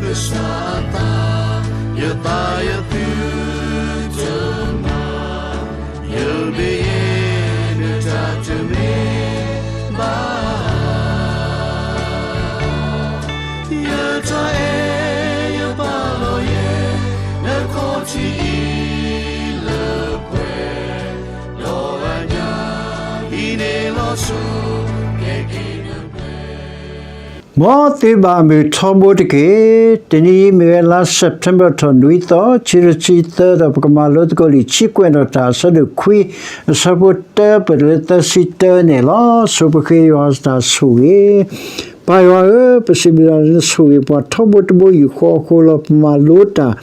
ကစၢ်အသး, ယသးယသုတမၤ, ယမ့ၢ်ယဲနတၢ်တမ့ၢ်ဘၣ်. ယတၢ်အဲၣ်ယပာ်လီၤယဲ နခီၣ်ထံးအံၤလၢပှဲၤ, ဒီးအညၣ်အံၤန့ၣ်လီၤဆီ ကဲက့ၤနပှဲၤ မ်သုဘၣ်မုာ်ထီဘိတက့ၢ်. တနံၤအံၤမ့ၢ်ဝဲလါစဲးပထ့ဘၢၣ်ထီၣ်နွံသီ, ခံကထိခံဆံသၢသီ, ပကမၤလိသကိးလံာ်ခံကွဲးနီၣ်တၢ်အဆၢဒိၣ်ခွံ, အဆၢဖိတၢပၢၢ်တုၤလၢသၢဆံတၢန့ၣ်လီၤ. ဆိပဃ့ယွၤတၢ်ဆိၣ်ဂ့ၤ. ပၢ်ယွၤဧၢ, ပစံးဘျုးနၤလၢနဆိၣ်ဂ့ၤပှၤထီဘိတဘိယူၢ်ဃီအဃိလီၤ. ပမၤလိတၢ်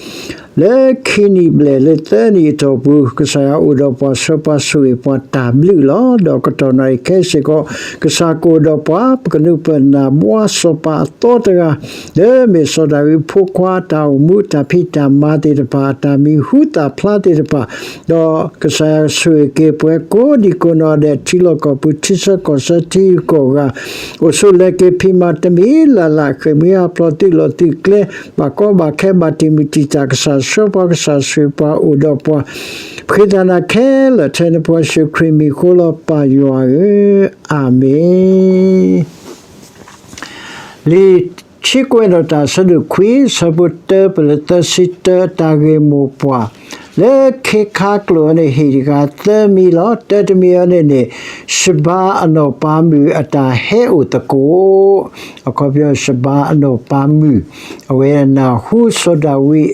လၢခံနံၣ်ဘျဲၣ်လၢသၢနံၣ်အတီၢ်ပူၤ, ကစၢ်ယွၤအိၣ်ဒီးပှၤ, ဆှၢပှၤ, ဆိၣ်ဂ့ၤပှၤ, တၢ်ဘျုးလီၤ. ဒီးကတီၢ်နၣ်ရံၣ်ခဲအံၤစ့ၢ်ကီး, ကစၢ်ကအိၣ်ဒီးပှၤ, ပကနုာ်ပၢၢ်နၢ်ဘှါစီၤပၤအသီတဂၤ, လၢမ့ၢ်စီၤဒၤဝံးအဖိခွါအတၢ်အိၣ်မူ, အတၢ်ဖံးတၢ်မၤသ့ၣ်တဖၣ်, အတၢ်မံၤဟူသၣ်ဖျါသ့ၣ်တဖၣ်, ဒီးကစၢ်ယွၤဆိၣ်ဂ့ၤက့ၤပှၤကိးဒံကိးနီၢ်ဒဲး, ထံလီၢ်ကီၢ်ပူၤ, ထံဆၢကီၢ်ဆၢ, ထံဂုၤကီၢ်ဂၤ, အိၣ်ဆူၣ်လဲၤက့ၤဖံးမၤတမံၤလၢ်လၢ်, ဃ့ၢ်မှံဟးဖျိး, သုးလီၢ်သုးကျဲ, ဘၣ်ကီဘၣ်ခဲ, ဘၣ်တံာ်မုၢ်တံာ်တာ်, ကစၢ်ဆှၢပှၤ, ကစၢ်ဆိၣ်ဂ့ၤပှၤ, အိၣ်ဒီးပှၤ, ပဃ့တၢ်နၤခဲလၢာ်ထဲနဖိယ့ၣ်ၡူးခရံာ်မံၤအဃိလီၤ, ပၢ်ယွၤဧၢ, အၤမ့ၣ်. လံာ်ခံကွဲးနီၣ်တၢ်အဆၢဒိၣ်ခွံ, ဆၢဖိတၢပၢၢ်လၢသၢဆံတၢ, တၢ်ဂ့ၢ်မိၢ်ပှၢ်, လၢခ့ခါကျိာ်အံၤန့ၣ် ဟ့ၣ်တဂၤသၢမံၤလီၤ. တၢတမံၤအံၤန့ၣ်န့ၣ်, ရှဘါအနီၢ်ပၤမုၣ်အတၢ်ဟဲအိၣ်သကိး, အခီပညီရှဘါအနီၢ်ပၤမုၣ်, အဝဲနၢ်ဟူစီၤဒၤဝံး,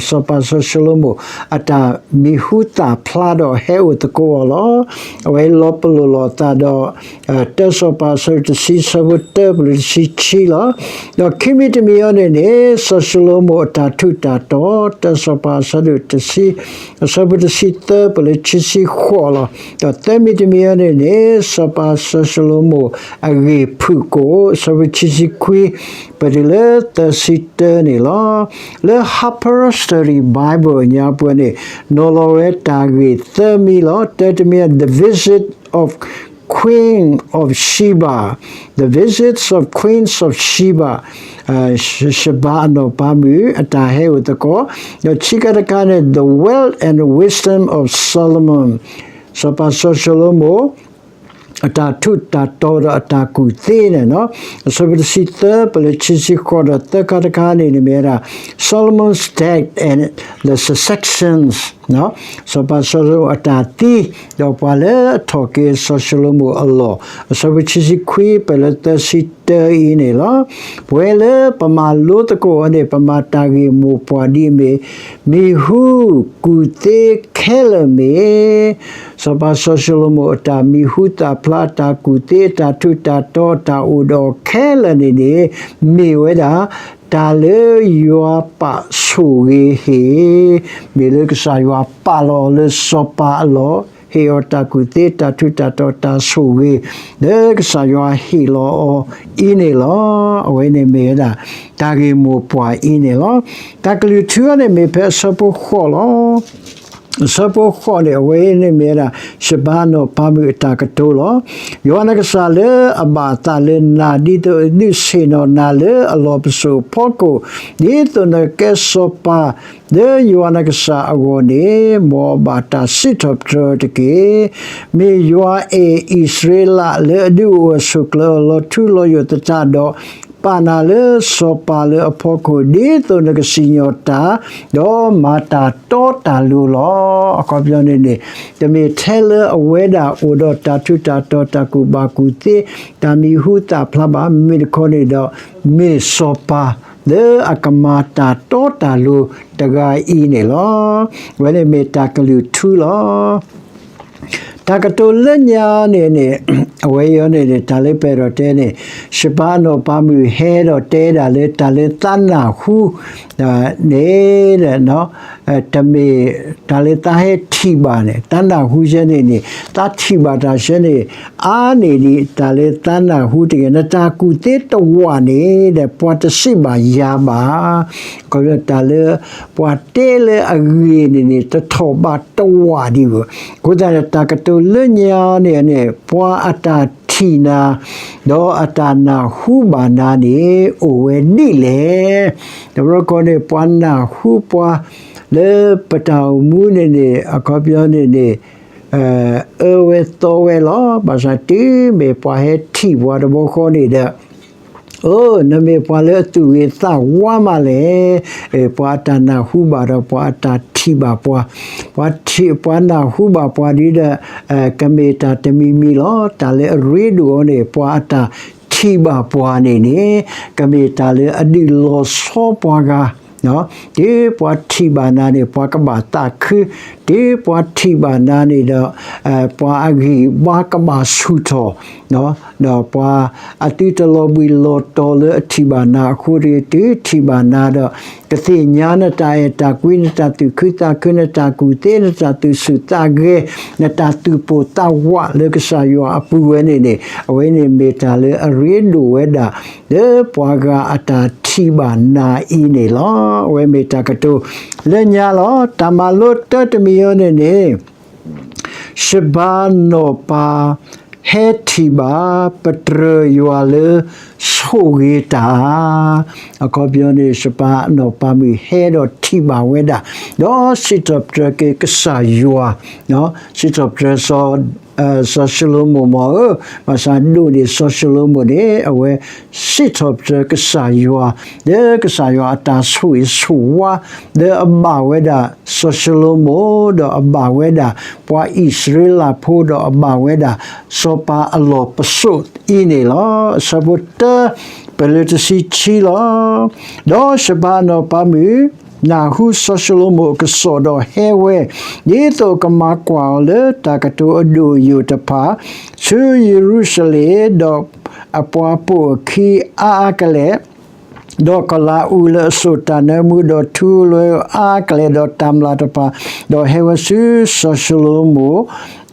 စီၤပၤစီၤၡလိၤမိၣ် အတၢ်မံၤဟူသၣ်ဖျါဒီးဟဲအိၣ်သကိးအီၤလီၤ. အဝဲလီၤပလိာ်လိာ်အသးဒီး တၢစီၤပၤအဆၢဒိၣ်တဆံ ဆၢဖိတၢပၢၢ်လၢတဆံခံလီၤ. ဒီးခံမံၤတမံၤအံၤန့ၣ်န့ၣ် စီၤၡလိၤမိၣ်အတၢ်ထူးတၢ်တီၤ, တၢစီၤပၤအဆၢဒိၣ်တဆံ အဆၢဖိတဆံသၢပၢၢ်လၢခံဆံဃိးလီၤ. ဒီးသၢမံၤတမံၤအံၤန့ၣ်န့ၣ် စီၤပၤစီၤၡလိၤမိၣ်အဂ့ၢ်ဖုၣ်ကိာ်, အဆၢဖိခံဆံခွံ ပတုၤလၢသၢဆံတၢန့ၣ်လီၤ. လၢ Harper's Study Bible အညါပှဲၤန့ၣ် နီၤလီၤဝဲတၢ်ဂ့ၢ်သၢမံၤလီၤ. တၢတမံၤ The Visit of Queen of Sheba, The Visits of Queens of Sheba, ရှဘါအနီၢ်ပၤမုၣ်အတၢ်ဟဲအိၣ်သကိး, ဒီးခံခါတခါန့ၣ် The Wealth and Wisdom of Solomon, စီၤပၤစီၤၡလိၤမိၣ် အတၢ်ထူးတၢ်တီၤဒီးအတၢ်ကူၣ်သ့န့ၣ်, အဆၢဖိတဆံသၢပၢၢ်လၢခံဆံဃိး, ဒီးသၢခါတခါန့ၣ်န့ၣ်မ့ၢ်ဝဲဒၣ် Solomon's Death and the Successions, စီၤပၤစီၤၡလိၤမိၣ်အတၢ်သံ, ဒီးပှၤလၢအထီၣ်က့ၤစီၤၡလိၤမိၣ်အလီၢ်, အဆၢဖိခံဆံခွံပၢၢ်လၢသၢဆံတၢအံၤန့ၣ်လီၤ. ပဝဲလၢပမၤလိသကိးအီၤန့ၣ် ပမၤတၢ်ဂ့ၢ်မိၢ်ပှၢ်ဒ်အမ့ၢ်, မံၤဟူကူၣ်သ့ခဲလၢာ်မ့ၢ် စီၤပၤစီၤၡလိၤမိၣ်အတၢ်မံၤဟူသၣ်ဖျါ, အတၢ်ကူၣ်သ့, အတၢ်ထူးတၢ်တီၤ, အတၢ်အိၣ်ဒီးခဲလၢာ်န့ၣ်န့ၣ် မ့ၢ်ဝဲဒၣ် တၢ်လၢယွၤပာ်ဆိၣ်ဂ့ၤဟ့ၣ်, မ့ၢ်လၢကစၢ်ယွၤပာ်လီၤအီၤလၢစီၤပၤအလီၢ်, ဟ့ၣ်အီၤတၢ်ကူၣ်သ့, တၢ်ထူးတၢ်တီၤ, တၢ်ဆိၣ်ဂ့ၤ လၢကစၢ်ယွၤဟ့ၣ်လီၤအီၤအံၤန့ၣ်လီၤ. အဝဲန့ၣ်မ့ၢ်ဝဲဒၣ် တၢ်ဂ့ၢ်မိၢ်ပှၢ်အံၤန့ၣ်လီၤ. တၢ်ကလုၢ်ထူအံၤန့ၣ်မ့ၢ်ဖဲအဆၢဖိဃိးလီၤ. အဆၢဖိဃိးန့ၣ် အဝဲန့ၣ်မ့ၢ်ဝဲဒၣ် ရှဘါအနီၢ်ပၤမုၣ်အတၢ်ကတိၤလီၤ. ယွၤနကစၢ်လၢအဘၣ်အသးလၢနၤ, ဒ်သိးအဒုးဆ့ၣ်နီၤနၤလၢအလီၢ်ပစိာ်အဖီခိၣ်, ဒ်သိးနကကဲစီၤပၤလၢယွၤနကစၢ်အဂီၢ်န့ၣ်, မ်အဘၣ်တၢ်စံးထီၣ်ပတြၢၤတက့ၢ်. မ့ၢ်ယွၤအဲၣ်အံၣ်စရ့လးလၢအဒုးအိၣ်အဆိးကျၢၤအလီၤထူလီၤယိာ်သတးဒီး, ပာ်နၤလၢစီၤပၤလၢအဖီခိၣ် ဒ်သိးနကစံၣ်ညီၣ်တၢ်, ဒီးမၤတၢ်တီတၢ်လိၤလီၤ. အခီပညီန့ၣ်န့ၣ် တမ့ၢ်ထဲလၢအဝဲဒၣ်အိၣ်ဒီးတၢ်ထူးတၢ်တီၤ တၢ်ကူၣ်ဘၣ်ကူၣ်သ့ တၢ်မံၤဟူသၣ်ဖျါဘၣ်, မ့မ့ၢ်တခီန့ၣ်ဒီး မ့ၢ်စီၤပၤလၢအကမၤတၢ်တီတၢ်လိၤတဂၤအံၤန့ၣ်လီၤ. အဝဲန့ၣ်မ့ၢ်တၢ်ကလုၢ်ထူလီၤ. တၢ်ကတိၤလၢညါန့ၣ်န့ၣ် အဝဲအံၤန့ၣ်န့ၣ် တၢ်လၢပအဲၣ်ဒိးတဲန့ၣ် ရှဘါအနီၢ်ပၤမုၣ်ဟဲဒီးတဲဒၣ်လၢတၢ်လၢသးနၢ်ဟူန့ၣ် တမ့ၢ် တၢ်လၢသးဟဲထံၣ်ဘၣ်န့ၣ် သးနၢ်ဟူဆၢန့ၣ်န့ၣ် သးထံၣ်ဘၣ်တၢ်ဆၢန့ၣ် အါန့ၢ်ဒံးတၢ်လၢသးနၢ်ဟူတဂ့ၤ. နတၢ်ကူၣ်သ့တဝာ်န့ၣ်ဒီး ပှၤတစံးဘၣ်ယၤဘၣ်. အခီပညီတၢ်လၢပှၤတဲလၢအဂ့ၢ်န့ၣ်န့ၣ် တထီၣ်ဘးတဝာ်ဒံးဘၣ်. အဃိသတးန့ၣ် တၢ်ကတိၤ လၢညါန့ၣ်န့ၣ် ပှၤအတၢ်ထံၣ်နၤ ဒီးအတၢ်နၢ်ဟူဘၣ်နၤန့ၣ် အိၣ်ဝဲဒ်လဲၣ်. တဘျီခီန့ၣ် ပှၤနၢ်ဟူပှၤ လၢပတၢ်အိၣ်မူန့ၣ်န့ၣ် အခီပညီန့ၣ်န့ၣ် အၢဝဲသီဝဲလီၤ. ဘၣ်ဆၣ်တုၤမ့ၢ်ပှၤဟဲထံၣ်ပှၤတဘျီဃီန့ၣ်ဒီး အိ နမ့ၢ်ပှၤလၢအသူၣ်ဂ့ၤသးဝါမးလဲၣ်. ပှၤအတၢ်နၢ်ဟူဘၣ်ဒီးပှၤအတၢ်ထံၣ်ဘၣ်ပှၤ, ပှၤနၢ်ဟူဘၣ်ပှၤဒ်ဒီး ကမ့ၢ်တၢ်တမံၤမံၤလီၤ. တၢ်လၢအရ့ဒိၣ်အီၤန့ၣ် ပှၤအတၢ်ထံၣ်ဘၣ်ပှၤန့ၣ်န့ၣ် ကမ့ၢ်တၢ်လၢအဒုးလီၤဆီပှၤဂၤ တုၤပှၤထံၣ်ဘၣ်နၤန့ၣ် ပှၤကဘၣ်သးခု, တုၤပှၤထံၣ်ဘၣ်နၤန့ၣ်ဒီး ပှၤအဂံၢ်အဘါကဘၣ်ဆူၣ်ထီၣ်, ဒီးပှၤအသုတလီၤဘှံးလီၤတီၤလၢအထံၣ်ဘၣ်နၤအဃိတဂ့ၤ, တုၤထံၣ်ဘၣ်နၤဒီး ကသ့ၣ်ညါနတၢ်အဲၣ်တၢ်ကွံ နတၢ်သူၣ်ခုသးခု နတၢ်ကူၣ်သ့ နတၢ်သူၣ်ဆူၣ်သးဂဲၤ နတၢ်သူၣ်ပိၢ်သးဝးလၢကစၢ်ယွၤအပူၤဝဲန့ၣ်န့ၣ် အဝဲန့ၣ်မ့ၢ်တၢ်လၢအရ့ဒိၣ်ဝဲဒၣ် လၢပှၤဂၤအတၢ်ထံၣ်ဘၣ်နၤအံၤန့ၣ်လီၤ. အဝဲမ့ၢ်တၢ်ကတိၤလၢညါလီၤ. တၢ်မၤလိတၢတမံၤအံၤန့ၣ်န့ၣ် ရှဘၤနီၢ်ပၤဟဲထံၣ်ဘၣ် ပတြၢၤယွၤလၢဆိၣ်ဂ့ၤတၢ်, အခီပညီန့ၣ် ရှဘၤနီၢ်ပၤမုၣ်ဟဲဒီးထံၣ်ဘၣ်ဝဲဒၣ်, ဒီးစံးထီၣ်ပတြၢၤက့ၤကစၢ်ယွၤ, စံးထီၣ်ပတြၢၤစီၤ စီၤၡလိၤမိၣ်မ့ၢ်ဧၢ, ဘၣ်ဆၣ်ဒိၣ်န့ၢ်စီၤၡလိၤမိၣ်န့ၣ် အဝဲစံးထီၣ်ပတြၢၤကစၢ်ယွၤ, လၢကစၢ်ယွၤအတၢ်ဆိၣ်ဂ့ၤဆိၣ်ဝါ လၢအဘၣ်ဝဲဒၣ်စီၤၡလိၤမိၣ် ဒီးအဘၣ်ဝဲဒၣ်ပှၤအံၣ်စရ့လးဖိ ဒီးအဘၣ်ဝဲဒၣ်စီၤပၤအလီၢ်ပစိာ်အံၤန့ၣ်လီၤ. အဆၢဖိတၢ ပလၢတဆံခံလီၤ. ဒီးရှဘၤနီၢ်ပၤမုၣ် နၢ်ဟူစီၤၡလိၤမိၣ်အကစီၣ်ဒီးဟဲဝဲ, ဒ်သိးကမၤကွၢ်အီၤလၢတၢ်ကတိၤအဒိၣ်အယိာ်တဖၣ် ဆူယရူၤၡလ့ၣ်, ဒီးအပှၤပိာ်အခံအါအါကလဲာ် ဒီးကလၤအူလၢအစိာ်တၢ်နၢမူ ဒီးထူလၢအါကလဲာ် ဒီးတၢ်မျၢ်တဖၣ်, ဒီးဟဲဝဲဆူစီၤၡလိၤမိၣ်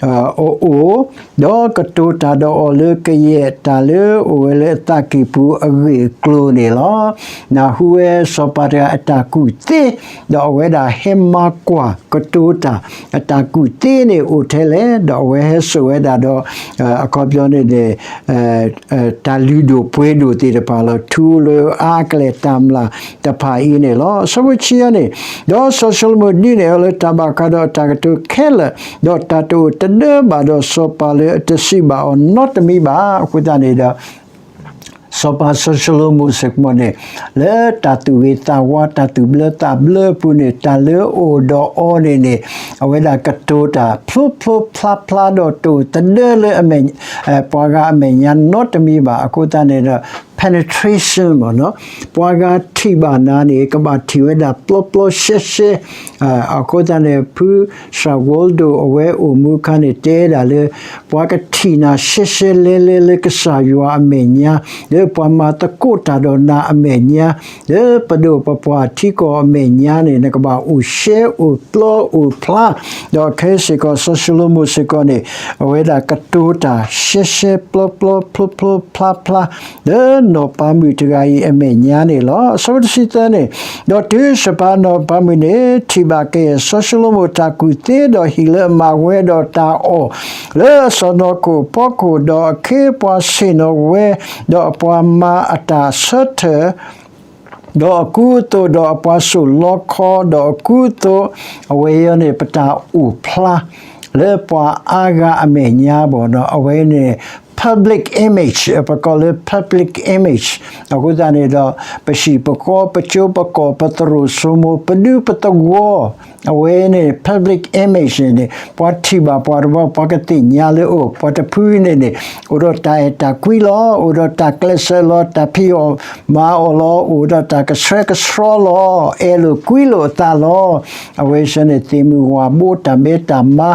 အအိၣ်, ဒီးကတိၤတၢ်ဒီးအီၤလၢကယဲၢ်တၢ်လၢအိၣ်ဝဲလၢအသးကံၢ်ပူၤအဂ့ၢ်အကျိၤန့ၣ်လီၤ. နၢ်ဟူဝဲစီၤပၤတဂၤအတၢ်ကူၣ်သ့, ဒီးအဝဲဒၣ်ဟဲမၤကွၢ်ကတိၤတၢ် အတၢ်ကူၣ်သ့န့ၣ်အိၣ်ထဲလဲၣ်, ဒီးအဝဲဟဲစိာ်ဝဲဒၣ်ဒီး အခီပညီန့ၣ်န့ၣ် တၢ်လုၢ်ဒိၣ်ပှ့ၤဒိၣ်သ့ၣ်တဖၣ်လီၤ. ထူလၢအါကလဲာ်တၢ်မျၢ်တဖၣ်အံၤန့ၣ်လီၤ. အဆၢဖိဆံအံၤန့ၣ်, ဒီးစီၤၡလိၤမိၣ်ဒုးနဲၣ်အီၤလၢတၢ်ဘၣ်ဃးဒီးအတၢ်ကတိၤခဲလၢာ်, ဒီးတၢ်တအိၣ်တဒၢဘၣ်ဒီးစီၤပၤလၢအတစံးဘၣ်အီၤနီတမံၤဘၣ်. အဃိသတးန့ၣ်ဒီး စီၤပၤစီၤၡလိၤမိၣ်စ့ၢ်ကီးန့ၣ် လၢတၢ်သူၣ်ဂ့ၤသးဝါ တၢ်သူၣ်ဘျၢသးဘျၢအပူၤန့ၣ် တၢ်လၢအအိၣ်ဒီးအီၤန့ၣ်န့ၣ် အဝဲဒၣ်ကတိၤတၢ်ဖျိဖျိဖျါဖျါဒီးတအိၣ်တဒၢလၢ ပှၤဂၤအမဲာ်ညါနီတမံၤဘၣ်. အဃိသတးန့ၣ်ဒီး penetration မ့ၢ်နီၤ, ပှၤဂၤထံၣ်ဘၣ်နၤန့ၣ် ကဘၣ်ထံၣ်ဝဲဒၣ်ပျီပျီရှဲရှဲ အဃိသတးန့ၣ် ဖုစၢ်ဝီဒိၣ်အဝဲအိၣ်မူအခါန့ၣ် တဲဒၣ်လၢ ပှၤကထံၣ်နၤရှဲရှဲလဲလဲလၢကစၢ်ယွၤအမဲာ်ညါ, လၢပှၤမၤသကိးတၢ်ဒီးနၤအမဲာ်ညါ, လၢပဒိၣ်ပပှၢ်ထံကီၢ်အမဲာ်ညါန့ၣ် နကဘၣ်အိၣ်ရှဲအိၣ်ပျီအိၣ်ဖျါ, ဒီးခဲစ့ၢ်ကီး စီၤၡလိၤမိၣ်စ့ၢ်ကီးန့ၣ် အဝဲဒၣ်ကတိၤတၢ်ရှဲရှဲပျီပျီဖျိဖျိဖျါဖျါ လၢနီၢ်ပၤမုၣ်တဂၤအံၤအမဲာ်ညါန့ၣ်လီၤ. အဆၢဖိတဆံသၢန့ၣ်, ဒီးတုၤစီၤပၤနီၢ်ပၤမုၣ်န့ၣ် ထံၣ်ဘၣ်ကယဲၢ်စီၤၡလိၤမိၣ်တၢ်ကူၣ်သ့ ဒီးဟံၣ်လၢအမၤဝဲဒီးတၢ်အီၣ် လၢအစီၢ်နီၤခိၣ်အဖီခိၣ်, ဒီးအခ့အပှၤဆ့ၣ်နီၤဝဲ, ဒီးအပှၤမၤအတၢ်ဆၢထၢၣ် ဒီးအကူအသိး, ဒီးအပှၤစိာ်လီခီ, ဒီးအကူအသိး, အဝဲအံၤန့ၣ် ပတၢ်အိၣ်ဖျါ လၢပှၤအါဂၤအမဲာ်ညါဘၣ်ဒီး အဝဲန့ၣ် public image ပကိးလၢ public image အဃိသတးန့ၣ်ဒီး ပဟံၣ်ပဃီ ပကၠိပကီၢ် ပသရိာ်စိမိၤ ပဒူပသဝီ အဝဲန့ၣ် public image န့ၣ်န့ၣ် ပှၤထံၣ်ဘၣ်ပှၤတဘျီ ပှၤကသ့ၣ်ညါလၢအိၣ် ပှၤတဖုန့ၣ်န့ၣ် အိၣ်ဒီးတၢ်အဲၣ်တၢ်ကွံလီၤ, အိၣ်ဒီးတၢ်ကျဲးစၢးလီၤ, တၢ်ဖံးအီၣ်မၤအီၣ်လီၤ, အိၣ်ဒီးတၢ်ကဆှဲကဆှီလီၤ, အဲၣ်လိာ်ကွံလိာ်အသးလီၤ. အဝဲဆၢန့ၣ် သ့ၣ်မုၢ်ဝၣ်ဘိ တၢ်မဲတၢ်မါ,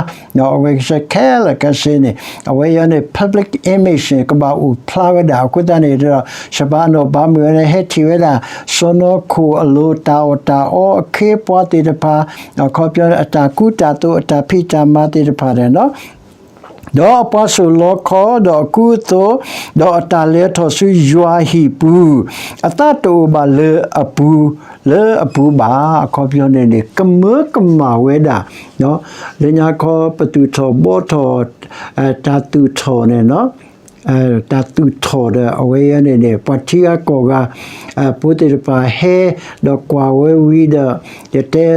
အဝဲဆၢခဲလၢာ်ခဲဆ့န့ၣ် အဝဲအံၤန့ၣ် public image န့ၣ် ကဘၣ်အိၣ်ဖျါဝဲဒၣ်. အဃိသတးန့ၣ်ဒီး စီၤပၤနီၢ်ပၤမုၣ်န့ၣ် ဟဲထံၣ်ဝဲဒၣ် စီၢ်နီၤခိၣ်အလိၤ တၢ်အီၣ်တၢ်အီ အခ့အပှၤသ့ၣ်တဖၣ်, အခီပညီ အတၢ်ကူတၢ်သိး အတၢ်ဖံးတၢ်မၤသ့ၣ်တဖၣ်န့ၣ်လီၤ. ဒီးအပှၤစိာ်လီခီ ဒီးအကူအသိး, ဒီးအတၢ်လဲၤထီၣ်ဆူယွၤအဟံၣ်ပူၤ, အသးတအိၣ်ဘၣ်လၢအပူၤ, လၢအပူၤဘၣ်. အခီပညီန့ၣ်န့ၣ် ကမၢကမၣ်ဝဲဒၣ် လၢညါခီပသူၣ်ထီၣ်ဘီထီၣ် တၢ်သူၣ်ထီၣ်န့ၣ် တၢ်သူၣ်ထီၣ်ဒီးအဝဲအံၤန့ၣ်န့ၣ် ပှၤထံဂၤကီၢ်ဂၤ ဖိသ့ၣ်တဖၣ်ဟဲ ဒီးကွၢ်ဝဲဝံၤဒီး ယတဲ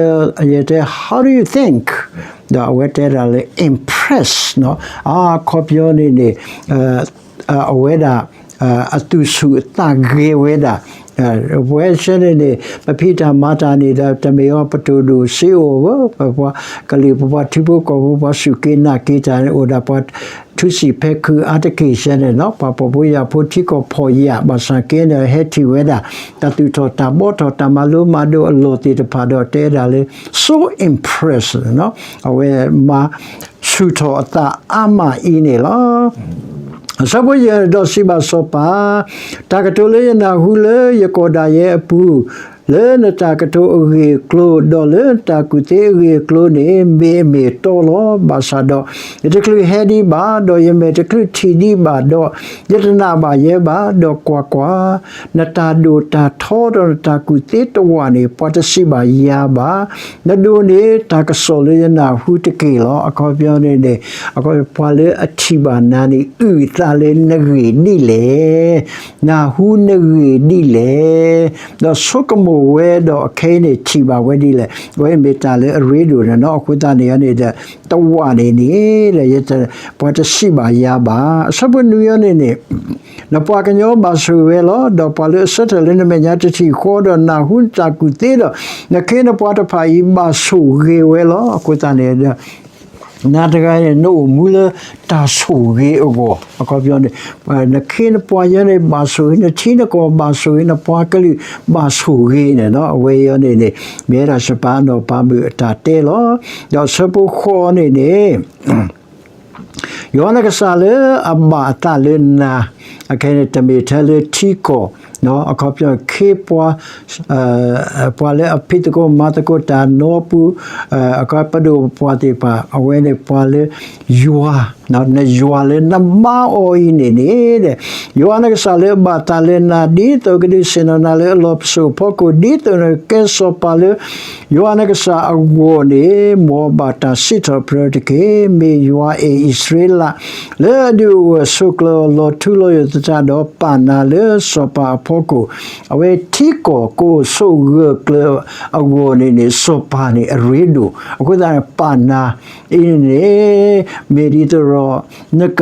ယတဲ how do you think ဒီးအဝဲတဲဒၣ်လၢ impress အခီပညီန့ၣ်န့ၣ် အဝဲဒၣ် အသူၣ်ဆူၣ်အသးဂဲၤဝဲဒၣ် ပဝဲဆၢန့ၣ်န့ၣ် ပဖံးတၢ်မၤတၢ်န့ၣ်ဒီး တမ့ၢ်အီၤပတိၢ်ဒိၣ်စ့အိၣ်ဧၢ, ပပှၤကလုာ် ပပှၤထံဖိကီၢ်ဖိ ပှၤစူၢ်က့ၤနာ်က့ၤတၢ်န့ၣ် အိၣ်ဒၣ်ပှၤထူစံာ်ဖဲခုအါတက့ၢ်ဆၢန့ၣ်နီၤ, ပှၤဖှီၣ်ဖိယာ်ဖိ ထံကီၢ်ဖှီၣ်ယာ် ဘၣ်ဆၣ်က့န့ၣ် ဟဲထံၣ်ဝဲဒၣ် တၢ်သူၣ်ထီၣ်တၢ်ဘီထီၣ် တၢ်မၤလိမၤဒိးအလီၢ်သ့ၣ်တဖၣ်ဒီး တဲဒၣ်လၢ so impressed နီၤ, အဝဲမၤ ဆူၣ်ထီၣ်အသးအါမးအံၤန့ၣ်လီၤ. အဆၢဖိယဲၢ် ဒီးစံးဘၣ်စီၤပၤ, တၢ်ကတိၤလၢယနၢ်ဟူလၢယကီၢ်ဒၣ်ယဲအပူၤ, လၢနတၢ်ကတိၤအဂ့ၢ်အကျိၤ, ဒီးလၢနတၢ်ကူၣ်သ့အဂ့ၢ်အကျိၤန့ၣ် မ့ၢ်အမ့ၢ်တီလီၤ. ဘၣ်ဆၣ်ဒီး ယတချုးဟဲဒံးဘၣ်, ဒီးယမဲာ်တချုးထံၣ်ဒံးဘၣ်ဒီး, ယတနာ်ဘၣ်ယဲဘၣ်, ဒီးကွၢ်ကွၢ်, နတၢ်ဒိၣ်တၢ်ထီဒီးနတၢ်ကူၣ်သ့တဝာ်န့ၣ် ပှၤတစံးဘၣ်ယၤဘၣ်. နဒိးန့ၢ်တၢ်ကစီၣ်လၢယနၢ်ဟူတက့ၢ်လီၤ. အခီပညီန့ၣ်န့ၣ် ပှၤလၢအထံၣ်ဘၣ်နၤန့ၣ် အုၣ်အသးလၢနဂ့ၢ်ဒ်လဲၣ်, နၢ်ဟူနဂ့ၢ်ဒ်လဲၣ်, ဒီးဆိကမိၣ်ဝဲဒီးအခဲအံၤန့ၣ် ထံၣ်ဘၣ်ဝဲဒ်လဲၣ်. အဝဲမ့ၢ်တၢ်လၢအရ့ဒိၣ်န့ၣ်နီၤ. အဃိသတးန့ၣ်န့ၣ်ဒီး တဝာ်န့ၣ်န့ၣ်ဒီး ပှၤတစံးဘၣ်ယၤဘၣ်. အဆၢဖိနွံအံၤန့ၣ်န့ၣ် နပှၤကညီဘၣ်ဆိၣ်ဂ့ၤဝဲလီၤ. ဒီးပှၤလၢအဆၢထၢၣ်လၢနမဲာ်ညါတထံၣ်ဃီဒီး နၢ်ဟူနတၢ်ကူၣ်သ့ဒီး နခ့နပှၤတဖၣ်အံၤဘၣ်ဆိၣ်ဂ့ၤဝဲလီၤ. အဃိသတးန့ၣ်ဒီး နၤတဂၤန့ၣ် နအိၣ်မူလၢတၢ်ဆိၣ်ဂ့ၤအဂီၢ်, အခီပညီန့ၣ် နခ့နပှၤယဲန့ၣ် ဘၣ်ဆိၣ်ဂ့ၤ, နထံနကီၢ်ဘၣ်ဆိၣ်ဂ့ၤ, နပှၤကလုာ်ဘၣ်ဆိၣ်ဂ့ၤန့ၣ်နီၤ. အဝဲအံၤန့ၣ်န့ၣ် မ့ၢ်ဝဲဒၣ်စီၤပၤအနီၢ်ပၤမုၣ်အတၢ်တဲလီၤ. ဒီးအဆၢဖိဃိးန့ၣ်န့ၣ် ယွၤနကစၢ်လၢအဘၣ်အသးလၢနၤ, အခဲအံၤန့ၣ် တမ့ၢ်ထဲလၢထံကီၢ်, အခီပညီ ခ့ပှၤ, ပှၤလၢအဖံးသကိးမၤသကိးတၢ်နီပူၤ, အခီပဒိၣ်ပပှၢ်သ့ၣ်တဖၣ် အဝဲန့ၣ်ပှၤလၢယွၤ, နယွၤလၢနဘါအီၤအံၤန့ၣ်န့ၣ်, ယွၤနကစၢ်လၢအဘၣ်သးလၢနၤ ဒ်သိးကဒုးဆ့ၣ်နီၤနၤလၢအလီၢ်ပစိာ်အဖီခိၣ်, ဒ်သိးနကကဲစီၤပၤလၢ ယွၤနကစၢ်အဂီၢ်န့ၣ် မ်ဘၣ်တၢ်စံးထီၣ်ပတြၢၤတက့ၢ်. မ့ၢ်ယွၤအဲၣ်အံၣ်စရ့လး လၢအဒုးအိၣ်ဂၢၢ်ဆိးကျၢၤအီၤ လီၤထူလီၤယိာ်သတးဒီး ပာ်နၤလၢစီၤပၤအဖီခိၣ်, အဝဲထံကီၢ်ကအိၣ်ဆိးဂၢၢ်ကျၢၤအဂီၢ်န့ၣ်န့ၣ် စီၤပၤန့ၣ်အရ့ဒိၣ်. အဃိသတးန့ၣ် ပာ်နၤအံၤန့ၣ် မ့ၢ်ဒ်သိးဒီး နက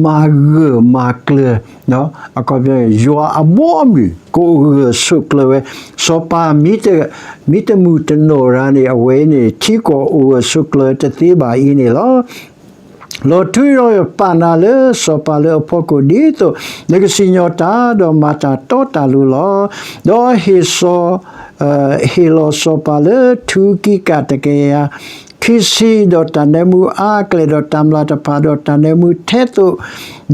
မၤဂၢၢ်မၤကျၢၤ အခီပညီ ယွၤအဘီအမုၢ် ကအိၣ်ဂၢၢ်ဆိးကျၢၤဝဲ, စီၤပၤ မ့တမုၢ်တနီၢ်ရၤန့ၣ် အဝဲန့ၣ် ထံကီၢ်အိၣ်ဂၢၢ်ဆိးကျၢၤတသ့ဘၣ်အံၤန့ၣ်လီၤ. လီၤထူဒီးပာ်နၤလၢစီၤပၤလၢအဖီခိၣ် ဒ်သိးနကစံၣ်ညီၣ်တၢ် ဒီးမၤတၢ်တီတၢ်လိၤလီၤ. ဒီးဟ့ၣ်စီၤ ဟ့ၣ်လီၤစီၤပၤလၢထူကံကၣ်တကယၤခံဆံ ဒီးတၢ်နၢမူအါအကလဲာ် ဒီးတၢ်မျၢ်တဖၣ် ဒီးတၢ်နၢမူထဲသိး,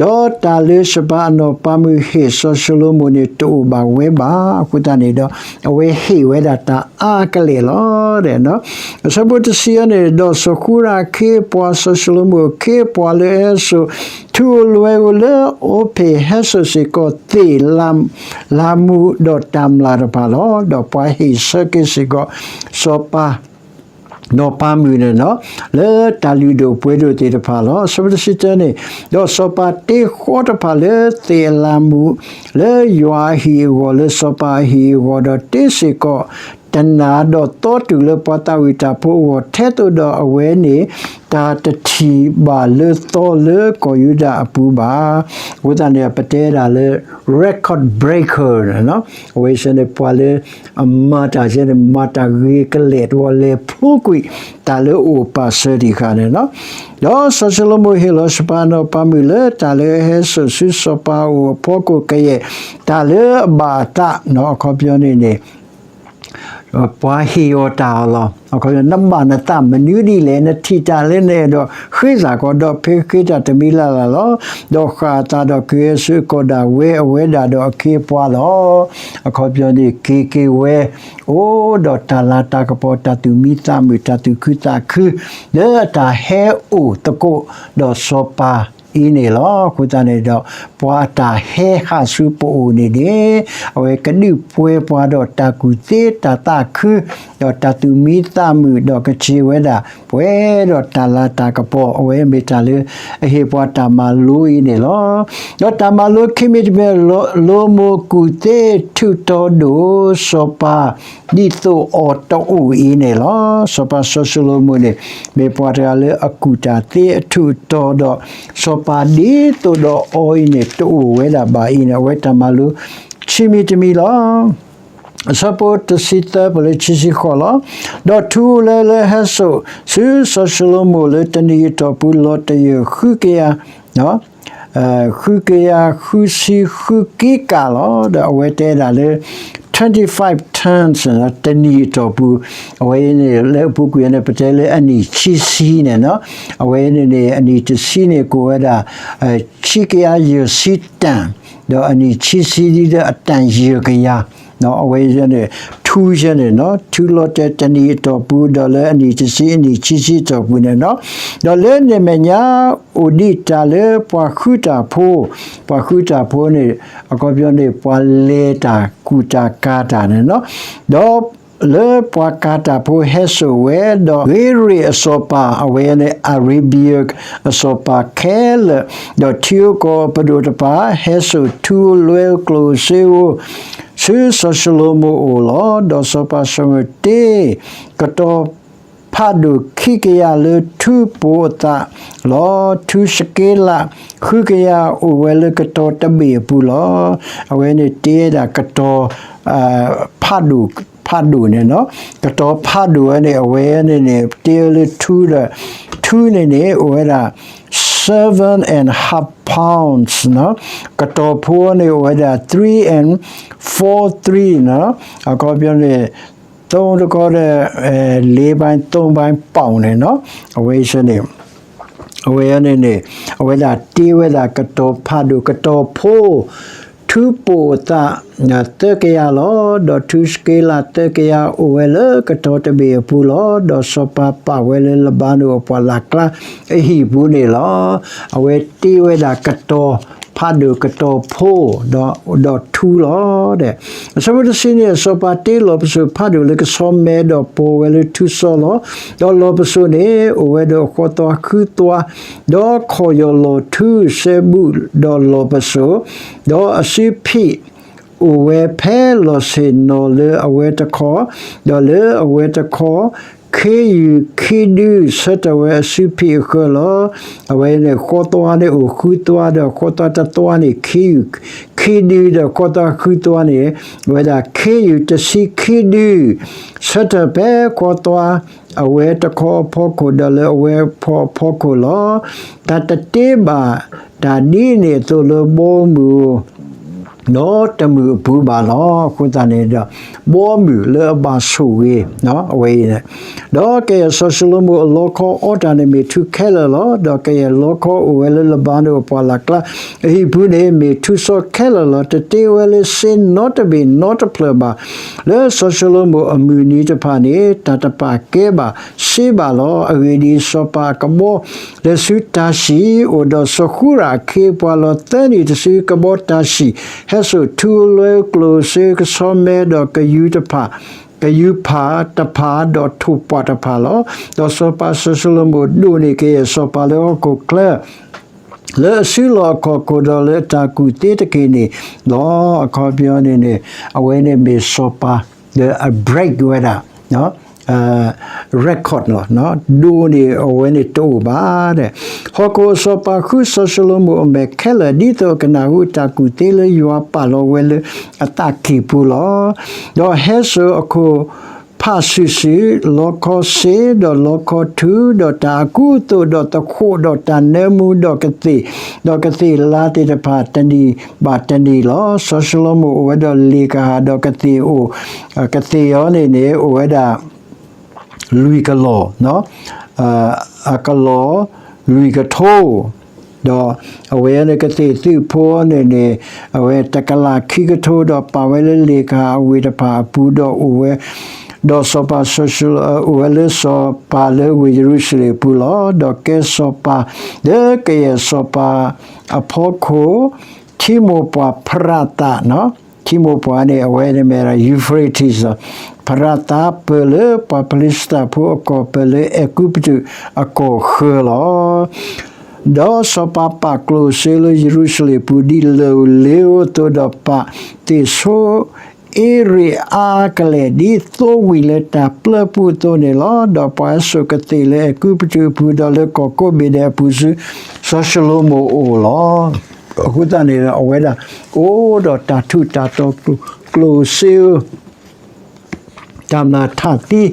ဒီးတၢ်လၢစီၤပၤအနီၢ်ပၤမုၣ်ဟ့ၣ်စီၤၡလိၤမိၣ်န့ၣ် တအိၣ်ဘၣ်ဝဲဘၣ်. အဃိသတးန့ၣ်ဒီး အဝဲဟ့ၣ်ဝဲဒၣ်တၢ်အါကလဲာ်လီၤ. အဆၢဖိတဆံန့ၣ် ဒီးစီၤဃူရၣ်အခ့အပှၤ စီၤၡလိၤမိၣ်အခ့အပှၤလၢအဟဲစိာ် ထူဧိၤလွဲဧိၤလၢအိဖ့ၣ် ဟဲစိာ်စ့ၢ်ကီးသ့ၣ် လၤမူး ဒီးတၢ်မျၢ်တဖၣ်လီၤ. ဒီးပှၤဟ့ၣ်ဆၢက့ၤစ့ၢ်ကီး စီၤပၤ နီၢ်ပၤမုၣ်န့ၣ်လီၤ, လၢတၢ်လုၢ်ဒိၣ်ပှ့ၤဒိၣ်သ့ၣ်တဖၣ်လီၤ. အဆၢဖိတဆံတၢန့ၣ်, ဒီးစီၤပၤတ့ဃီတဖၣ်လၢသ့ၣ်အလၤမူး လၢယွၤအဟံၣ်အဂီၢ် လၢစီၤပၤအဟံၣ်အဂီၢ်, ဒီးတ့စ့ၢ်ကီး တနၤ ဒီးသီတူၢ်လၢပှၤသးဝံၣ်တၢ်ဖိအဂီၢ် ထဲသိးဒီးအဝဲန့ၣ် တၢ်တထံၣ်ဘၣ်လၢသီလၢကီၢ်ယူဒၤအပူၤဘၣ်. အဃိသတးန့ၣ် ပတဲဒၣ်လၢ record breaker န့ၣ်လီၤ. အဝဲဆၢန့ၣ် ပှၤလၢအမၤတၢ်ဆၢန့ၣ် မၤတၢ်ဂ့ၤကလဲာ်တဝီ လဲၤဖျိကွံာ်တၢ်လၢအအိၣ်ပာ်စၢၤတံၢ်ဃာ်န့ၣ်လီၤ. ဒီးစီၤၡလိၤမိၣ်ဟ့ၣ်လီၤစီၤပၤနီၢ်ပၤမုၣ်လၢတၢ်လၢအဟဲစိာ်ဆူစီၤပၤအအိၣ်အဖီခိၣ်ကယဲၢ် တၢ်လၢအဘၣ်အသးန့ၣ် အခီပညီန့ၣ်န့ၣ် ပှၤဟ့ၣ်အီၤတၢ်အီၤလီၤ. နဘၣ်နသးမနုၤဒ်လဲၣ်, နထံၣ်တၢ်လၢနအဲၣ်ဒိးဃ့သးကီး, ဒီးဖဲဃ့တၢ်တမံၤလၢ်လၢ်လီၤ. ဒီးဃၣ်အသးဒီးက့ၤဆူအကီၢ်ဒၣ်ဝဲအဝဲဒၣ်ဒီးအခ့အပှၤလီၤ. အခီပညီန့ၣ် က့ၤက့ၤဝဲ အိၣ်ဒီးတၢ်လၤတၢ်ကပီၤ တၢ်သူၣ်မံသးမုာ် တၢ်သူၣ်ခုသးခု လၢအတၢ်ဟဲအိၣ်သကိးဒီးစီၤပၤအံၤန့ၣ်လီၤ. အဃိသတးန့ၣ်ဒီး ပှၤအတၢ်ဟဲဟးဆူပအိၣ်န့ၣ်န့ၣ် အဝဲကဒုးပှဲၤပှၤဒီးတၢ်ကူၣ်သ့တၢ်သးခု ဒီးတၢ်သူၣ်မံသးမုာ် ဒီးကဆ့ဝဲဒၣ် ပှဲၤဒီးတၢ်လၤတၢ်ကပီၤ အဝဲမ့ၢ်တၢ်လၢအဟ့ၣ်ပှၤတၢ်မၤလိအံၤန့ၣ်လီၤ. ဒီးတၢ်မၤလိခံမံၤတမံၤ ၡလိၤမိၣ်ကူၣ်သ့ထုးထီၣ်ဒိၣ်စီၤပၤ ဒ်သိးအီၤတအိၣ်အံၤန့ၣ်လီၤ. စီၤပၤစီၤၡလိၤမိၣ်န့ၣ် မ့ၢ်ပှၤတဂၤလၢအကူၣ်တၢ်သ့အထုးထီၣ်ဒီး စီၤပၤဒ်သိးဒီးအီၤအံၤန့ၣ် တအိၣ်ဝဲဒၣ်ဘၣ်အံၤန့ၣ် အဝဲတၢ်မၤလိခံမံၤတမံၤလီၤ. အဆၢဖိတဆံသၢ ပလၢခံဆံဃိးလီၤ. ဒီးထူလၢလၢဟဲစိာ်ဆူစီၤၡလိၤမိၣ်လၢတနံၤအတီၢ်ပူၤ လီၤတယၢၢ်ဃုကယၤ ဃုကယၤဃုဆံဃုက့ကးလီၤ. ဒီးအဝဲတဲဒၣ်လၢ twenty five tons တနံၤအတီၢ်ပူၤ, အဝဲန့ၣ်လၢအပူၤကွံာ်န့ၣ် ပတဲလၢအနံၣ်ခံဆံန့ၣ်နီၤ, အဝဲန့ၣ်န့ၣ် အနံၣ်တဆံန့ၣ် ကိးဝဲဒၣ် ဆံကယၤယဲၢ်ဆံတၢၣ်, ဒီးအနံၣ်ခံဆံဒ်ဒီးအတၢၣ်ယဲၢ်ကယၤ အဝဲန့ၣ် ထူယဲန့ၣ်နီၤ, ထူလီၤတဲာ်တနံၤအတီၢ်ပူၤ ဒီးလၢအနံၣ်တဆံ အနံၣ်ခံဆံအတီၢ်ပူၤန့ၣ်နီၤ, ဒီးလၢန့ၣ်အမဲာ်ညါ အိၣ်ဒံးတၢ်လၢပှၤဃုတၢ်ဖိ, ပှၤဃုတၢ်ဖိန့ၣ် အခီပညီန့ၣ် ပှၤလဲၤတၢ်ကူၣ်တၢ်ကၤတၢ်န့ၣ်နီၤ, ဒီးလၢပှၤကၤတၢ်ဖိဟဲစိာ်ဝဲ, ဒီးဂ့ၤရ့ၣ်အစီၤပၤ အဝဲန့ၣ် Arabia အစီၤပၤခဲလၢာ်, ဒီးထံဧိၤကီၢ်ပဒိၣ်တဖၣ် ဟဲစိာ်ထူလွဲကျိၣ်စ့ဧိၤ ဆူစီၤၡလိၤမိၣ်အအိၣ်လီၤ. ဒီးစီၤပၤစီၤမိၣ်တ့ကတီၤဖးဒိၣ်ခံကယၤလၢထူပိာ်အသးလီၤ. ထူစက့လး ဃုကယၤအိၣ်ဝဲလၢကတီၤတဘ့ၣ်အပူၤလီၤ. အဝဲန့ၣ်တ့ဝဲဒၣ်ကတီၤ ဖးဒိၣ်, ဖးဒိၣ်န့ၣ်နီၤ, ကတီၤဖးဒိၣ်ဝဲန့ၣ် အဝဲန့ၣ်န့ၣ် တ့ဝဲလၢထူဒီး ထူန့ၣ်န့ၣ် အိၣ်ဝဲဒၣ် seven and half pounds နီၤ, ကတီၤဖိန့ၣ် အိၣ်ဝဲဒၣ် three and four three နီၤ, အခီပညီန့ၣ် သုံးတကီဒီး လေးပိုင်း သုံးပိုင်း pound န့ၣ်နီၤ, အဝဲန့ၣ် အဝဲန့ၣ်န့ၣ် အဝဲဒၣ်တ့ဝဲဒၣ်ကတီၤဖးဒိၣ် ကတီၤဖိ ထူပိာ်အသး သၢကယၤလီၤ. ဒီးထူစက့လးသၢကယၤ အိၣ်ဝဲလၢကတီၤတဘ့ၣ်အပူၤလီၤ. ဒီးစီၤပၤပာ်ဝဲလၢလဘါနိၣ်အပှၢ်လၢ်ကျါအဟံၣ်ပူၤန့ၣ်လီၤ. အဝဲတ့ဝဲဒၣ်ကတီၤဖးဒိၣ် ကတီၤဖိ ဒီးထူလီၤ. ဒီးအဆၢဖိတဆံန့ၣ် စီၤပၤတ့လီၢ်ပစိာ်ဖးဒိၣ်လၢကဆီမဲ ဒီးပိာ်ဝဲလၢထူစီလီၤ. ဒီးလီၢ်ပစိာ်န့ၣ် အိၣ်ဝဲဒီးဃီသွါဃုသွါ, ဒီးခီၣ်ယီၢ်လီၤထူစဲဘူးဒီးလီၢ်ပစိာ်, ဒီးအစုဖံး အိၣ်ဝဲဖဲလီၢ်ဆ့ၣ်နီၤလၢအဝဲတခီ, ဒီးလၢအဝဲတခီ ခ့ယုၢ်ခံဒု ဆၢထၢၣ်ဝဲအစုဖံးအဃၢၤလီၤ. အဝဲန့ၣ် ဃီသွါန့ၣ်အိၣ်ဃုသွါ ဒီးဃီသွါတသွါန့ၣ် ခ့ယုၢ်ခံဒု ဒီးဃီသွါဃုသွါန့ၣ် ဝဲဒၣ်ခ့ယုၢ်တဆံခံဒု ဆၢထၢၣ်ဖဲဃီသွါ အဝဲတခီအဖီခိၣ် ဒီးလၢအဝဲဖီအဖီခိၣ်လီၤ. တၢ်တတ့ဘၣ်တၢ်ဒ်န့ၣ်အသိးလၢဘီမုၢ် နီတမုၢ်အပူၤဘၣ်လီၤ. အဃိသတးန့ၣ်ဒီး ဘီမုၢ်လၢအဘၣ်ဆိၣ်ဂ့ၤ အဝဲအံၤန့ၣ်, ဒီးကယဲၢ်စီၤၡလိၤမိၣ်အလီခီအီတၢ်န့ၣ်မ့ၢ်ထူခဲလၢာ်လီၤ. ဒီးကယဲၢ်လီခီအိၣ်ဝဲလၢလဘါနိၣ်အပှၢ်လၢ်ကျါ အဟံၣ်ပူၤန့ၣ် မ့ၢ်ထူစီခဲလၢာ်လီၤ. တတ့ဝဲလၢစ့နီတဘ့ၣ်နီတဖျၢၣ်ဘၣ်. လၢစီၤၡလိၤမိၣ်အမုၢ်နံၤတဖၣ်န့ၣ် တၢ်တပာ်ကဲဘၣ်စ့ဘၣ်လီၤ. အဂ့ၢ်ဒ်အံၤ, စီၤပၤအကဘီ လဲၤဆူတၢ်ၡံၣ်, အိၣ်ဒီးစီၤဃူရၣ်အခ့အပှၤလီၤ. သၢနံၣ်တစုကဘီတၢ်ၡံၣ် ဟဲစိာ်ထူလွဲကျိၣ်စ့ကဆီမဲ ဒီးကယူၤတဖၣ်, ကယူၤဖးတဖၣ် ဒီးထိၣ်ပှၢ်တဖၣ်လီၤ. ဒီးစီၤပၤစီၤၡလိၤမိၣ်ဒိၣ်န့ၢ်ကယဲၢ်စီၤပၤလၢဟီၣ်ခိၣ်ချၢ လၢအစုလီၢ်အခီၣ်ခိၣ်ဒီးလၢအတၢ်ကူၣ်သ့တက့ၢ်န့ၣ်လီၤ. အခီပညီန့ၣ်န့ၣ် အဝဲန့ၣ်မ့ၢ်စီၤပၤလၢအ break ဝဲဒၣ် record လီၤ. ဒိၣ်န့ၢ်အဝဲန့ၣ်တအိၣ်ဘၣ်ဒီး ဟီၣ်ခိၣ်အစီၤပၤဃုစီၤၡလိၤမိၣ်အမဲာ်ခဲလၢာ် ဒ်သိးအကနၣ်ဟူအတၢ်ကူၣ်သ့လၢယွၤပာ်လီၤဝဲလၢအသးကံၢ်ပူၤလီၤ. ဒီးဟဲစိာ်အခိၣ် ဖးစုာ်စုာ်, လီခီစ့, ဒီးလီခီထူ, ဒီးတၢ်အကူအသိး, ဒီးသဃိး, ဒီးတၢ်နၢမူ, ဒီးကသ့ၣ်, ဒီးကသ့ၣ်လါသ့ၣ်တဖၣ်တနံၣ်ဘၣ်တနံၣ်လီၤ. စီၤၡလိၤမိၣ်အိၣ်ဝဲဒီးလ့ၣ်ကဟၣ်, ဒီးကသ့ၣ်အိၣ်, ကသ့ၣ်အီၤန့ၣ်န့ၣ် အိၣ်ဝဲဒၣ် လွံၢ်ကလီၢ်, အကလီၢ် လွံၢ်ကထိ, ဒီးအဝဲန့ၣ်ကသ့ၣ်သုးဖိန့ၣ်န့ၣ် အဝဲတကလးခံကထိ, ဒီးပာ်ဝဲလၢလ့ၣ်ကဟၣ်အဝ့ၢ်တဖၣ်အပူၤ, ဒီးအိၣ်ဝဲ, ဒီးစီၤပၤစီၤၡလိၤ အိၣ်ဝဲလၢစီၤပၤလၢဝ့ၢ်ယရူၤၡလ့ၣ်အပူၤလီၤ. ဒီးကဲစီၤပၤလၢကယဲၢ်စီၤပၤအဖီခိၣ် ထံမိၢ်ပှၢ်ဖရးသး, ထံမိၢ်ပှၢ်န့ၣ် အဝဲန့ၣ်မ့ၢ်ဒၣ် Euphrates လီၤ. ဖရးသးပၢၢ်လၢပှၤဖလံးစတံဖိအကီၢ် ပၢၢ်လၢအဲၤကူပတူးအကီၢ်ဃၢၤလီၤ. ဒီးစီၤပၤပာ်ကျိၣ်စ့လၢယရူၤၡလ့ၣ်ပူၤ ဒ်လၢၢ်ဧိၤလ့ၤဧိၤအသိး, ဒီးပာ်သ့ၣ်ဆိအ့ရ့းအါကလဲာ် ဒ်သိဝံၤလၢတၢ်ပျၢၤပူၤအသိးန့ၣ်လီၤ. ဒီးပှၤအစိာ်ကသ့ၣ်လၢအဲၤကူပတူးအပူၤ, ဒီးလၢကီၢ်ကိးဘ့ၣ်ဒဲးအပူၤဆူ စီၤၡလိၤမိၣ်အအိၣ်လီၤ. အဃိသတးန့ၣ် အဝဲဒၣ်အိၣ်ဒီးတၢ်ထူးတၢ်တီၤ ကျိၣ်စ့ဧိၤ တၢ်မျၢ်ထးသံ, ဒီး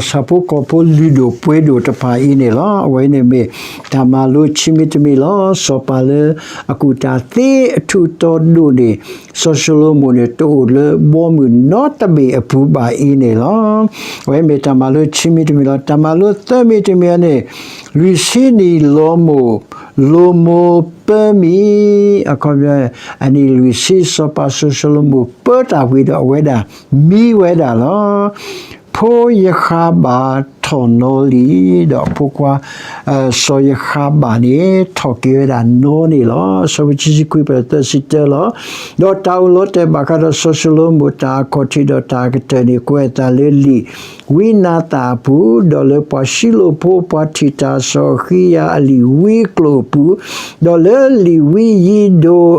ဆၣ်ဖိကီၢ်ဖိလုၢ်ဒိၣ်ပှ့ၤဒိၣ်တဖၣ်အံၤန့ၣ်လီၤ. အဝဲန့ၣ်မ့ၢ်တၢ်မၤလိခံမံၤတမံၤလီၤ. စီၤပၤလၢအကူၣ်တၢ်သ့အထူးအတီၤဒိၣ်န့ၣ် စီၤၡလိၤမိၣ်န့ၣ် တအိၣ်လၢဘီမုၢ်နီတဘ့ၣ်အပူၤဘၣ်အံၤန့ၣ်လီၤ. အဝဲမ့ၢ်တၢ်မၤလိခံမံၤတမံၤလီၤ. တၢ်မၤလိသၢမံၤတမံၤန့ၣ် လွံၢ်ဆံနံၣ်လီၤမိၢ် လိၤမိၢ်ပၢမံၤ, အခီပညီ အနံၣ်လွံၢ်ဆံ စီၤပၤစီၤၡလိၤမိၣ်ပၢတၢ်ဝံၤဒီး အဝဲဒၣ်မံဝဲဒၣ်လီၤ. ဖိယဃၤဘၣ်ထီၣ်နီလံ, ဒီးအဖိခွါ စီၤယဃၤဘၣ်န့ၣ် ထီၣ်က့ၤဝဲဒၣ်နီန့ၣ်လီၤ. အဆၢဖိခံဆံခွံ ပသၢဆံတၢလီၤ. ဒီးတၢ်အိၣ်လီၤတဲာ်ဘၣ်ဃးဒီးစီၤၡလိၤမိၣ်တၢ်အခီၣ်ထံးဒီးတၢ်အကတၢၢ်န့ၣ် ကွဲးအသးလၢလံာ်ဝံနၤသၣ်အပူၤ, ဒီးလၢပှၤၡံလိၣ်ဖိ ပှၤထံၣ်တၢ်စီၤအဃံယၤအလံာ်ဝံကျိာ်အပူၤ, ဒီးလၢလံာ်ဝံယံၤဒိၣ်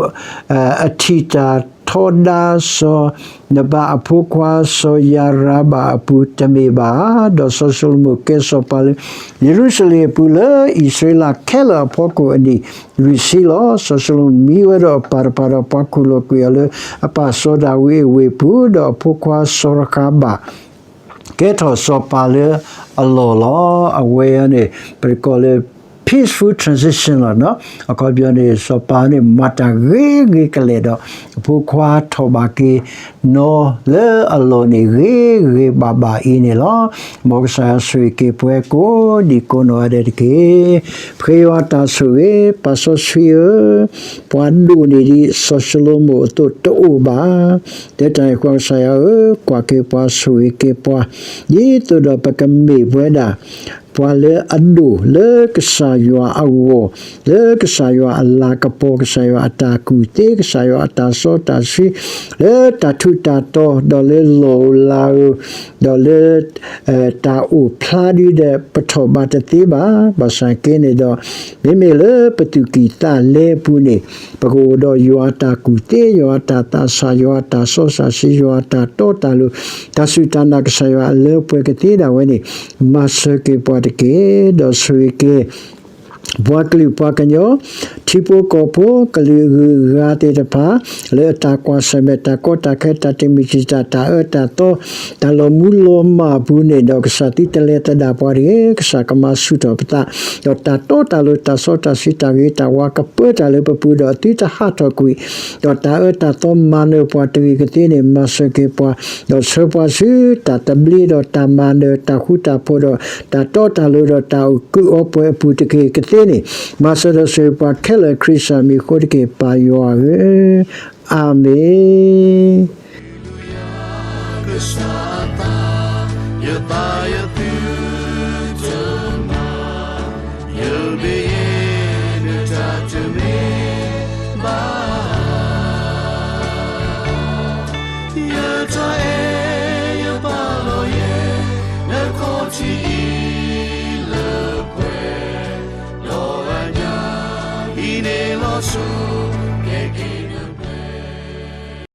အထံၣ်တၢ်ထီဒါစီၤနဘၤအဖိခွါ စီၤယၤရၤဘၣ်အပူၤတမ့ၢ်ဘၣ်ဧါ. ဒီးစီၤၡလိၤမိၣ်ကဲစီၤပၤလၢ ယရူၤၡလ့ၣ်အပူၤလၢအံၣ်စရ့လးခဲလၢာ်အဖီခိၣ်အနံၣ်လွံၢ်ဆံလီၤ. စီၤၡလိၤမိၣ်မံဝဲဒီးအပၢ်တဖၣ်ဒီးပှၤခူၣ်လီၤကွံာ်အီၤလၢအပၢ်စီၤဒၤဝံးအဝ့ၢ်ပူၤ, ဒီးအဖိခွါစီၤရဃၤဘၣ် ကဲထီၣ်စီၤပၤလၢအလီၢ်လီၤ. အဝဲန့ၣ် ပကိးလၢ peaceful transition လီၤ. အခီပညီန့ၣ် စီၤပၤန့ၣ် မၤတၢ်ဂ့ၤဂ့ၤကလဲာ်ဒီး အဖိခွါထီၣ်ဘၣ်က့ၤနီၤလၢအလီၢ်န့ၣ် ဂ့ၤဂ့ၤဘၣ်ဘၣ်အံၤန့ၣ်လီၤ. မ်ကစၢ်ယွၤဆိၣ်ဂ့ၤက့ၤပှၤကိးဒံးကိးနီၢ်ဂၤဒဲးတက့ၢ်. ပဃ့ယွၤတၢ်ဆိၣ်ဂ့ၤ, ပၢ်စီဆှံဧၢ, ပှၤဒိၣ်န့ၢ်ဒံးစီၤၡလိၤမိၣ်အသိးတအိၣ်ဘၣ်. တဲတၢ်န့ၣ်ဃီ ကစၢ်ယွၤဧၢ, ကွၢ်က့ၤပှၤဆိၣ်ဂ့ၤက့ၤပှၤ, ဒ်သိးဒီးပကမ့ၢ်ပဝဲဒၣ် ပှၤလၢအဒိၣ်လၢကစၢ်ယွၤအဂီၢ်, လၢကစၢ်ယွၤအလၤကပီၤ, ကစၢ်ယွၤအတၢ်ကူၣ်သ့, ကစၢ်ယွၤအတၢ်စီတၢ်ဆှံ, လၢတၢ်ထူးတၢ်တီၤ, ဒီးလၢလီၢ်ဧိၤလၤဧိၤ, ဒီးလၢ တၢ်အိၣ်ဖျါဒ်ဒီး ပထီၣ်ဘးတသ့ဘၣ်. ဘၣ်ဆၣ်က့န့ၣ်ဒီး မ့မ့ၢ်လၢပသူၣ်ကံၢ်သးလဲပူၤန့ၣ် ပကအိၣ်ဒီးယွၤအတၢ်ကူၣ်သ့, ယွၤအတၢ်သးဆး, ယွၤအတၢ်စီတၢ်ဆှံ, ယွၤအတၢ်တီတၢ်လိၤ, တၢ်စူၢ်တၢ်နာ် ကစၢ်ယွၤအလၢပှဲၤကသ့ဒၣ်ဝဲန့ၣ် မၤစၢၤက့ၤပှၤတက့ၢ်. ဒီးဆိၣ်ဂ့ၤက့ၤ ပှၤကလုာ်ပှၤကညီ, ထံဖိကီၢ်ဖိ, ကလုာ်ဂုၤအဂၤသ့ၣ်တဖၣ်, လၢအတၢ်ကွၢ်ဆၢၣ်မဲာ်, တၢ်ကီတၢ်ခဲ, တၢ်တမုာ်တံာ်တာ်, တၢ်အၢတၢ်သီ, တၢ်လီၤမူလီၤမၢ်အပူၤန့ၣ်ဒီး ကစၢ်သုတလဲၤသဒၣ်ပှၤတဂ့ၤ. ကစၢ်ကမၤဆူၣ်ထီၣ်ပသး, ဒီးတၢ်တီတၢ်လိၤ, တၢ်စီတၢ်ဆှံ, တၢ်ဂ့ၤတၢ်ဝါကပၢတၢ်လၢပပူၤဒီး သုတဟးထီၣ်ကွံာ်, ဒီးတၢ်အၢတၢ်သီမၤနၢၤပှၤတဂ့ၤကသ့န့ၣ် မၤစၢၤက့ၤပှၤ, ဒီးဆှၢပှၤဆူတၢ်သဘျ့ဒီးတၢ်မၤနၢၤ, တၢ်ဃူတၢ်ဖိးဒီး တၢ်တီတၢ်လိၤဒီးတၢ်အီၣ်ကုးအီပှဲၤအပူၤတက့ၢ်ကသ့န့ၣ်, မၤစၢၤဒီးဆိၣ်ဂ့ၤပှၤခဲလၢာ် ခရံာ်စၢ်မံၤအဃိတက့ၢ် ပၢ်ယွၤဧၢ, အၤမ့ၣ်. ကစၢ်အသး, ယသးယသုတမၤ, ယဘ့ၣ်ယ